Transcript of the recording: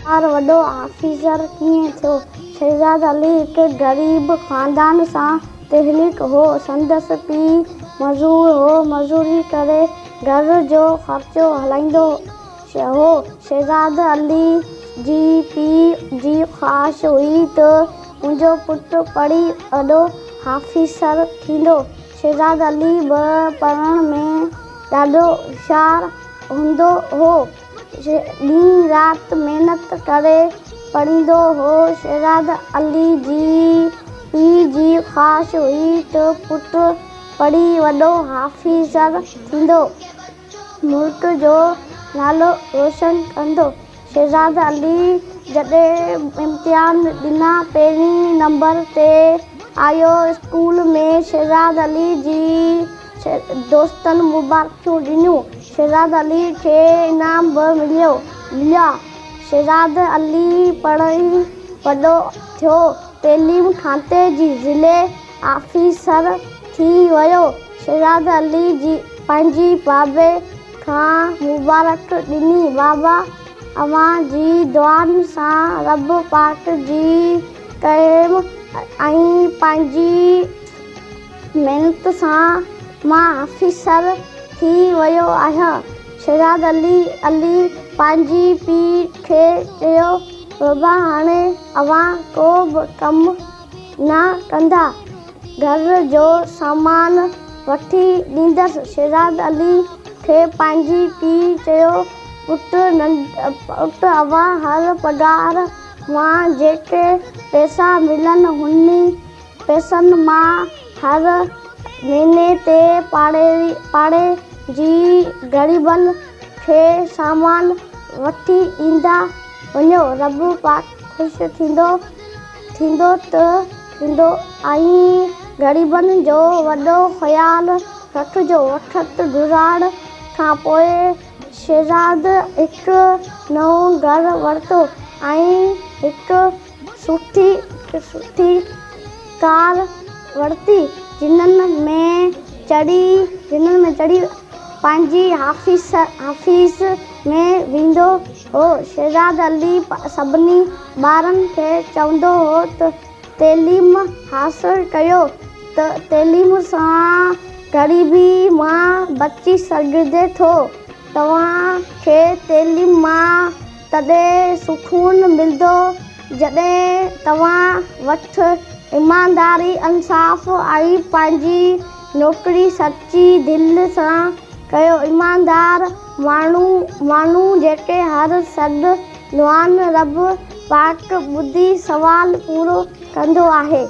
ٻار وڏو آفيسر ڪيئن ٿيو؟ شهزاد علي هڪ غريب خاندان سان تعلق هو. سندس پيء مزور هو. مزوري ڪري گهر جو خرچو هلائيندو هو. شهزاد علي جي پيء جي خواهش هئي ته منهنجو پٽ پڙهي وڏو آفيسر ٿيندو. شهزاد علي به پڙهڻ ۾ ڏاڍو هوشيار هوندو هو. ڏينهن رات محنت ڪري پڙهندو هو. شهزاد علي جي پيء جي خواهش هئي ته پٽ پڙهي وڏو آفيسر ٿيندو، ملڪ جو نالو روشن ڪندو. شهزاد علي جڏهن امتحان ڏنا پهرين نمبر تي آيو. اسڪول ۾ شهزاد علي جي دوستن مبارڪون ڏنيون. شهزاد علي کي انعام به مليا. شهزاد علي پڙهي وڏو ٿيو. تعليم کاتي جي ضلعي آفيسر ٿي ويو. شهزاد علي پنهنجي بابي کان مبارڪ ڏني. بابا اوهان جي دعائن سان رب پاڪ جي ڪرم ۽ پنهنجي محنت سان مان آفيسر ٿي ويو آهيان. شهزاد علي علي پنهنجي پيء کي چيو، بابا هاڻي اوهان ڪو به ڪم نه ڪندا، گهر جو سامان وٺي ڏيندس. شهزاد علي کي پنهنجي پيء چيو، پٽ اوهان هر پگهار مان جيڪي پئسا ملن انهي پئسن مان هر مهيني تي پاڙي جي غريبن کي سامان وٺي ڏيندا وڃو، رب پاڪ خوش ٿيندو ٿيندو ته ٿيندو ۽ غريبن جو وڏو خيال رکجو. وقت گذرڻ کان پوء شهزاد هڪ نئون گهر ورتو ۽ هڪ سٺي سٺي ڪار ورتي جنھن ۾ چڙهي جنھن ۾ چڙهي پنھنجي آفيس آفيس ۾ ويندو هو. شھزاد علي سڀني ٻارن کي چوندو هو ته تعليم حاصل ڪيو ته تعليم سان غريبي مان بچي سگهجي ٿو. توهان کي تعليم مان تڏهن سڪون ملندو جڏهن توهان وٽ ايمانداري، انصاف ۽ پنهنجي نوڪري سچي دل سان ڪيو. ايماندار ماڻهو جيڪي هر سڏ دعا رب پاڪ ٻڌي سوال پورو ڪندو آهي.